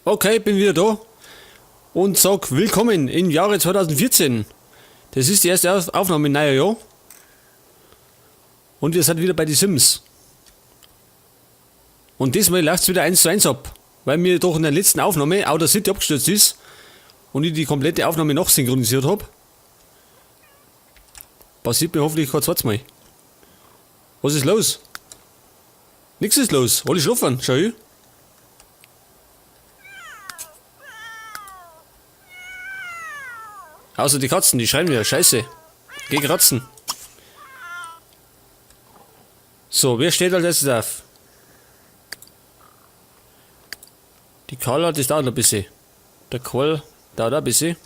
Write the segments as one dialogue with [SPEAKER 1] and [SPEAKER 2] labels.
[SPEAKER 1] Okay, bin wieder da und sag willkommen im Jahre 2014. Das ist die erste Aufnahme im neuen Jahr. Und wir sind wieder bei den Sims. Und diesmal läuft es wieder 1:1 ab, weil mir doch in der letzten Aufnahme Audacity abgestürzt ist und ich die komplette Aufnahme noch synchronisiert hab. Passiert mir hoffentlich kein zweites Mal. Was ist los? Nix ist los. Alle schlafen, schau ich. Außer die Katzen, die schreien wieder. Scheiße. Geh kratzen. So, wer steht als erstes auf? Die Carla, das dauert noch ein bisschen. Der Karl dauert auch ein bisschen.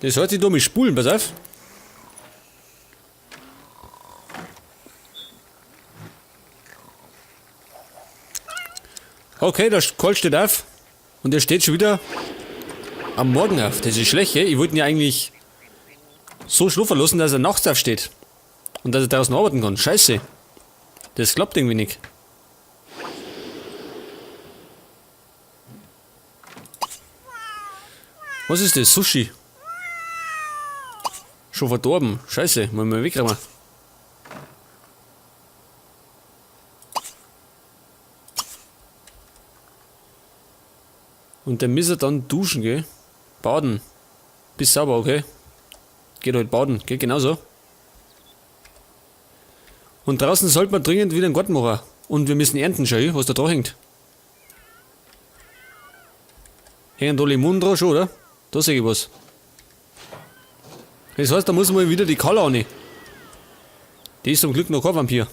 [SPEAKER 1] Das heißt, ich tu mich spulen, pass auf. Okay, der Karl steht auf. Und der steht schon wieder am Morgen auf. Das ist schlecht, gell? Ich wollte ihn ja eigentlich so schlafen lassen, dass er nachts aufsteht. Und dass er draußen arbeiten kann. Scheiße. Das klappt irgendwie nicht. Was ist das? Sushi. Schon verdorben. Scheiße, muss ich mal wegräumen. Und der muss er dann duschen, gell? Baden. Bist sauber, okay? Geht halt baden, geht genauso. Und draußen sollte man dringend wieder einen Garten machen. Und wir müssen ernten, schau, was da dran hängt. Hängen da Limonen dran schon, oder? Da sehe ich was. Das heißt, da muss man wieder die Carla an. Die ist zum Glück noch kein Vampir.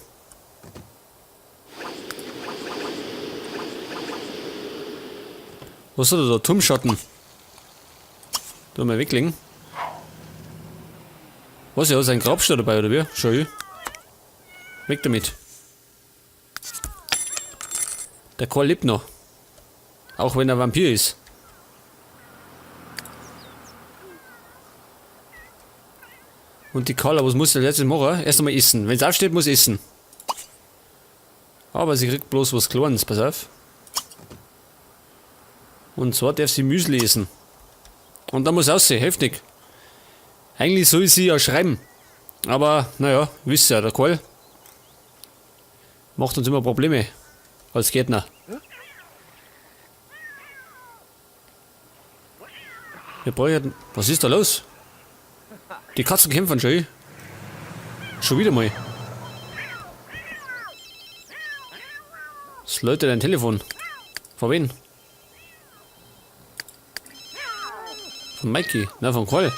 [SPEAKER 1] Was hat er da? Turmschatten. Da mal weglegen. Was, ja, ist ein Grabstein dabei, oder wie? Schau ich. Weg damit. Der Karl lebt noch. Auch wenn er Vampir ist. Und die Carla, was muss der letztes machen? Erst einmal essen. Wenn's aufsteht, muss essen. Aber sie kriegt bloß was Kleines, pass auf. Und zwar darf sie Müsli essen. Und da muss aussehen, heftig. Eigentlich soll sie ja schreiben. Aber, naja, wisst ihr ja, der Karl macht uns immer Probleme als Gärtner. Wir brauchen. Was ist da los? Die Katzen kämpfen schon. Schon wieder mal. Es läutet dein Telefon. Von wem? Von Mikey. Na, von Karl.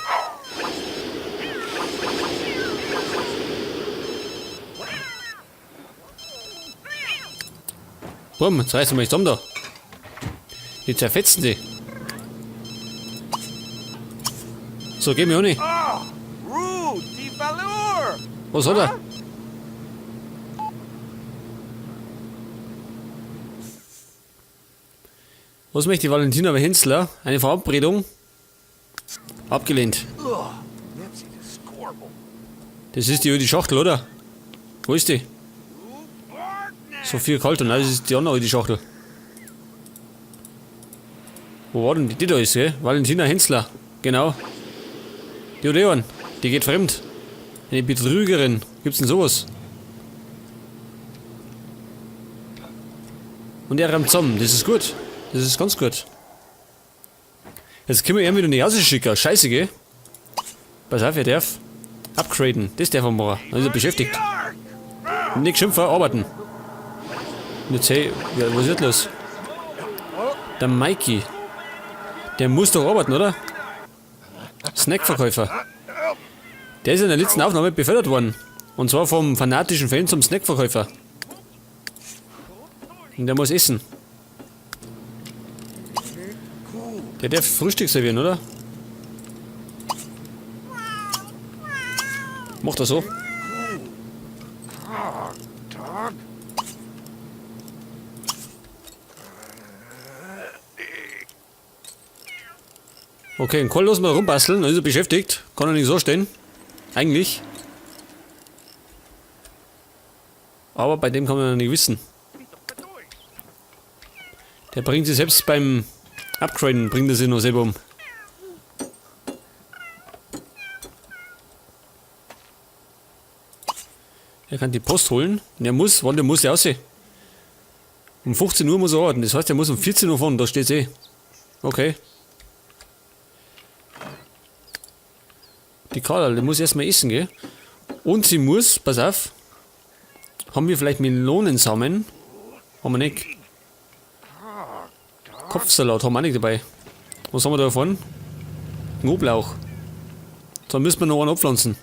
[SPEAKER 1] Bumm, jetzt reißen wir mich zusammen da. Die zerfetzen die. So, geh mir auch nicht. Was hat er? Was möchte die Valentina Hensler? Eine Verabredung? Abgelehnt. Das ist die alte Schachtel, oder? Wo ist die? Sophia Kalton, nein, das ist die andere alte Schachtel. Wo war denn die? Die da ist, gell? Valentina Hensler. Genau. Die hat eh einen. Die geht fremd. Eine Betrügerin. Gibt's denn sowas? Und er rammt zusammen. Das ist gut. Das ist ganz gut. Jetzt können wir ihn wieder in die Hause schicken. Scheiße, gell? Pass auf, er darf upgraden. Das darf er machen. Dann ist er beschäftigt. Nicht schimpfen, arbeiten. Und jetzt, hey, ja, was ist los? Der Mikey. Der muss doch arbeiten, oder? Snackverkäufer. Der ist in der letzten Aufnahme befördert worden. Und zwar vom fanatischen Fan zum Snackverkäufer. Und der muss essen. Der darf Frühstück servieren, oder? Macht er so. Okay, den Karl lassen wir rumbasteln, dann ist er beschäftigt. Kann er nicht so stehen. Eigentlich. Aber bei dem kann man ja nicht wissen. Der bringt sich selbst beim Upgraden, bringt er sich noch selber um. Er kann die Post holen. Und er muss, wann der muss der aussehen? Um 15 Uhr muss er arbeiten. Das heißt, er muss um 14 Uhr fahren, da steht's eh. Okay. Die Carla, die muss erstmal essen, gell? Und sie muss, pass auf, haben wir vielleicht Melonensamen? Haben wir nicht. Kopfsalat haben wir auch nicht dabei. Was haben wir da vorne? Knoblauch. Dann müssen wir noch einen abpflanzen.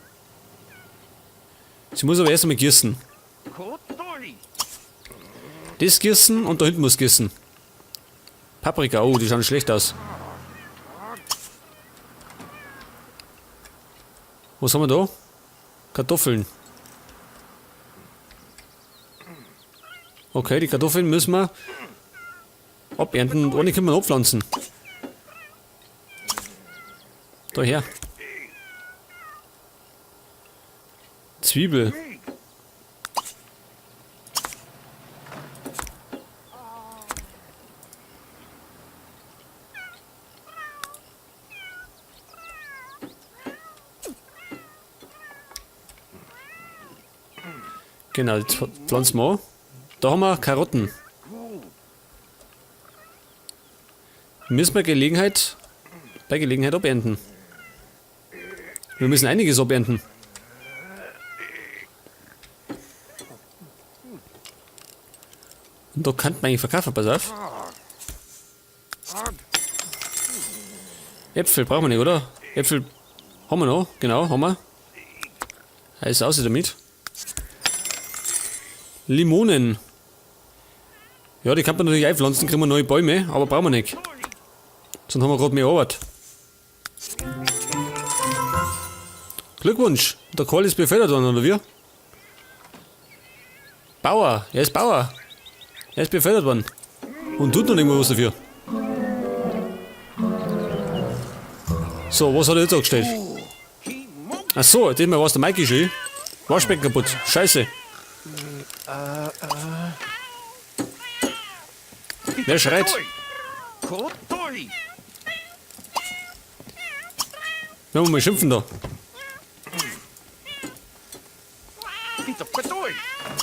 [SPEAKER 1] Sie muss aber erst einmal gießen. Das gießen und da hinten muss gießen. Paprika, oh, die schauen schlecht aus. Was haben wir da? Kartoffeln. Okay, die Kartoffeln müssen wir abernten und eine können wir abpflanzen. Daher. Zwiebel. Genau, jetzt pflanzen wir an. Da haben wir Karotten. Müssen wir bei Gelegenheit abernten. Wir müssen einiges abernten. Und da kann man eigentlich verkaufen, pass auf. Äpfel brauchen wir nicht, oder? Äpfel haben wir noch, genau, haben wir. Alles außer damit. Limonen. Ja, die kann man natürlich einpflanzen, kriegen wir neue Bäume, aber brauchen wir nicht. Sonst haben wir gerade mehr Arbeit. Glückwunsch, der Karl ist befördert worden, oder wie? Bauer, er ist Bauer. Er ist befördert worden. Und tut noch irgendwas dafür. So, was hat er jetzt angestellt? Ach so, diesmal war's der Mikey schon. Waschbecken kaputt. Scheiße. Wer schreit? Wenn wir mal schimpfen da.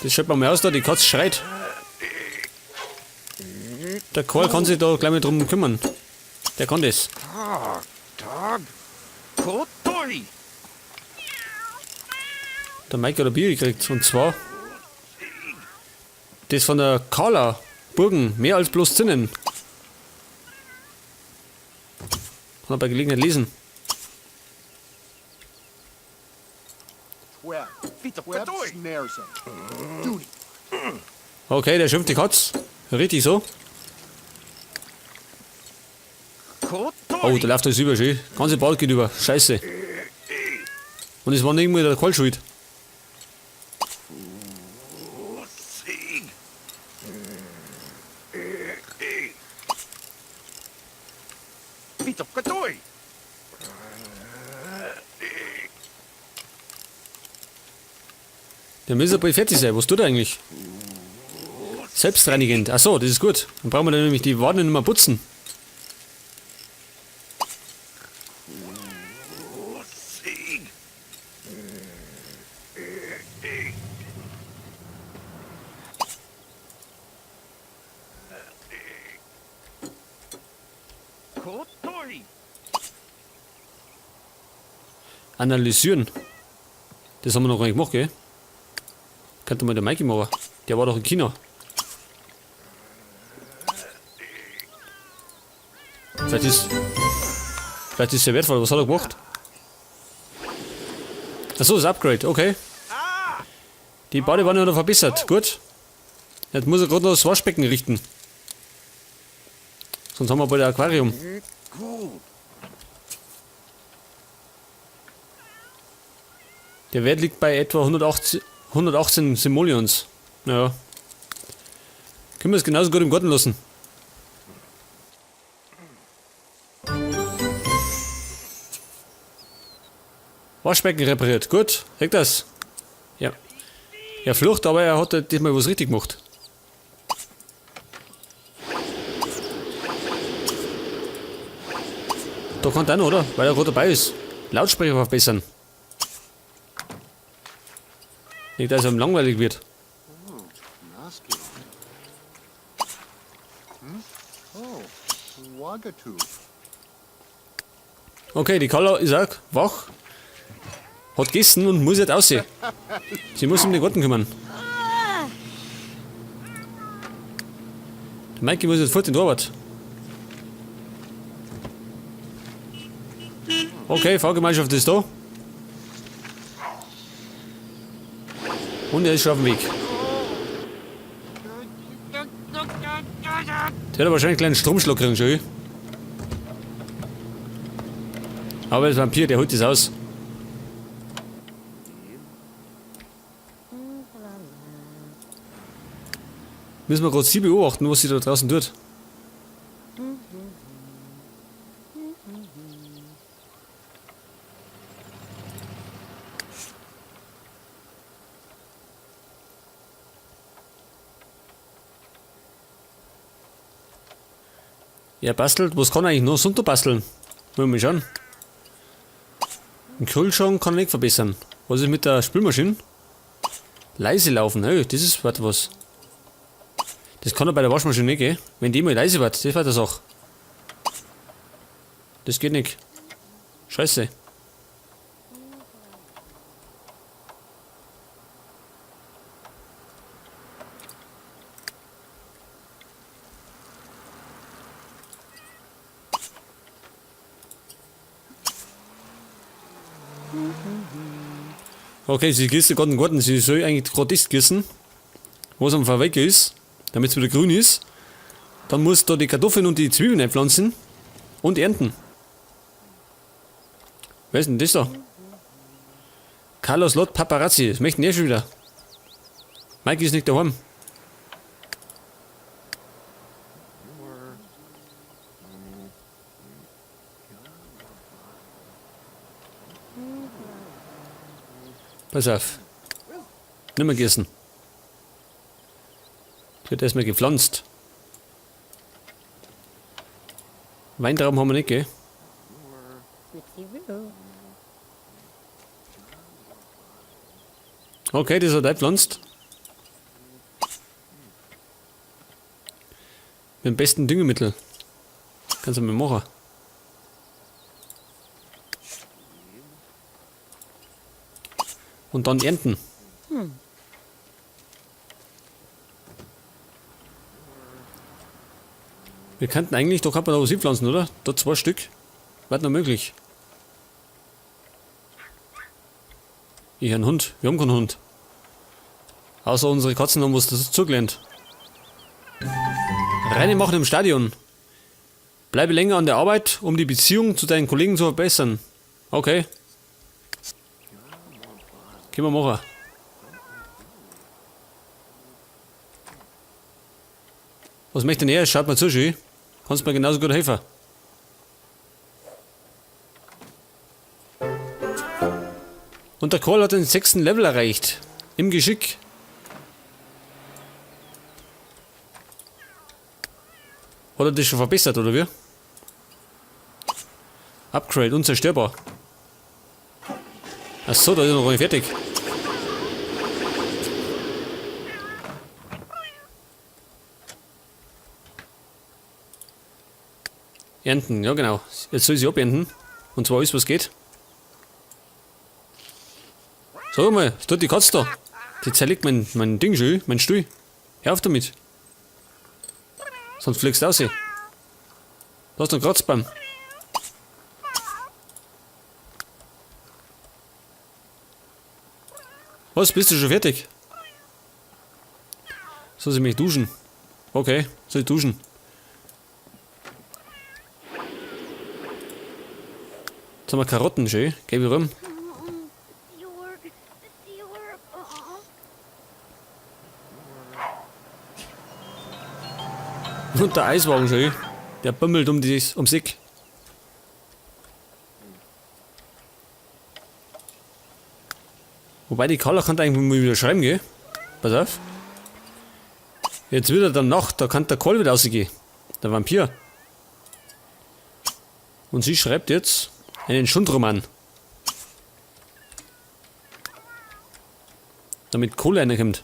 [SPEAKER 1] Das schaut man mal aus da, die Katze schreit. Der Karl kann sich da gleich mal drum kümmern. Der kann das. Der Mike hat ein Bier gekriegt, und zwar das von der Carla Burgen, mehr als bloß Zinnen. Kann er bei Gelegenheit lesen. Okay, der schimpft die Katz. Richtig so. Oh, da läuft alles über, schön. Ganze Bad geht über. Scheiße. Und es war nicht irgendwo der Karl schuld. Der müsste bald fertig sein. Was tut er eigentlich? Selbstreinigend. Achso, das ist gut. Dann brauchen wir dann nämlich die Waden nicht mehr putzen. Analysieren. Das haben wir noch gar nicht gemacht, gell? Könnte mal der Mikey machen. Der war doch in China. Vielleicht ist er wertvoll. Was hat er gemacht? Achso, das Upgrade. Okay. Die Badewanne hat er verbessert. Gut. Jetzt muss er gerade noch das Waschbecken richten. Sonst haben wir bald ein Aquarium. Der Wert liegt bei etwa 118 Simoleons. Naja. Können wir es genauso gut im Garten lassen. Waschbecken repariert. Gut, kriegt das. Ja. Er flucht, aber er hat diesmal was richtig gemacht. Da kann der noch, oder? Weil er gerade dabei ist. Lautsprecher verbessern. Nicht, dass ihm langweilig wird. Okay, die Carla ist auch wach. Hat gegessen und muss jetzt aussehen. Sie muss um den Garten kümmern. Der Mikey muss jetzt fort in die Arbeit. Okay, Fahrgemeinschaft ist da. Und er ist schon auf dem Weg. Der hat wahrscheinlich einen kleinen Stromschlag kriegen schon. Aber das Vampir, der holt das aus. Müssen wir gerade sie beobachten, was sie da draußen tut. Ja, bastelt. Was kann eigentlich noch Sonntag basteln? Wollen wir mal schauen. Ein Kühlschrank kann ich nicht verbessern. Was ist mit der Spülmaschine? Leise laufen. Hey, das ist warte was. Das kann er bei der Waschmaschine nicht, gell? Wenn die mal leise wird, das war das auch. Das geht nicht. Scheiße. Okay, sie gießt gerade den Garten. Sie soll eigentlich gerade das gießen, was am Verwecken ist, damit es wieder grün ist. Dann muss da die Kartoffeln und die Zwiebeln einpflanzen und ernten. Wer ist denn das da? Carlos Lott Paparazzi. Das möchten die schon wieder. Mike ist nicht daheim. Pass auf. Nimmer gießen. Wird erstmal gepflanzt. Weintrauben haben wir nicht, gell? Okay, das hat eingepflanzt. Mit dem besten Düngemittel. Kannst du mal machen. Und dann ernten. Wir könnten eigentlich, da kann man da was hinpflanzen, oder? Da 2 Stück. Wird noch möglich. Ich hab einen Hund. Wir haben keinen Hund. Außer unsere Katzen haben was dazugelernt. Reine machen im Stadion. Bleibe länger an der Arbeit, um die Beziehung zu deinen Kollegen zu verbessern. Okay. Können wir machen. Was möchte denn er? Schaut mal zu, schön. Kannst mir genauso gut helfen. Und der Karl hat den 6. Level erreicht. Im Geschick. Hat er das schon verbessert, oder wie? Upgrade, unzerstörbar. Achso, da ist er noch gar nicht fertig. Ernten, ja genau. Jetzt soll sie abernten. Und zwar alles, was geht. Sag mal, was tut die Katze da? Die zerlegt mein Ding schon, mein Stuhl. Hör auf damit. Sonst fliegst du raus. Da hast du einen Kratzbaum. Was, bist du schon fertig? Soll ich mich duschen? Okay, soll ich duschen? Jetzt haben wir Karotten, schön. Geh ich rum. Und der Eiswagen schön. Der bummelt ums Eck. Wobei die Carla kann eigentlich mal wieder schreiben, gell? Pass auf. Jetzt wird er dann Nacht, da kann der Karl wieder rausgehen. Der Vampir. Und sie schreibt jetzt einen Schundroman. Damit Kohle reinkommt.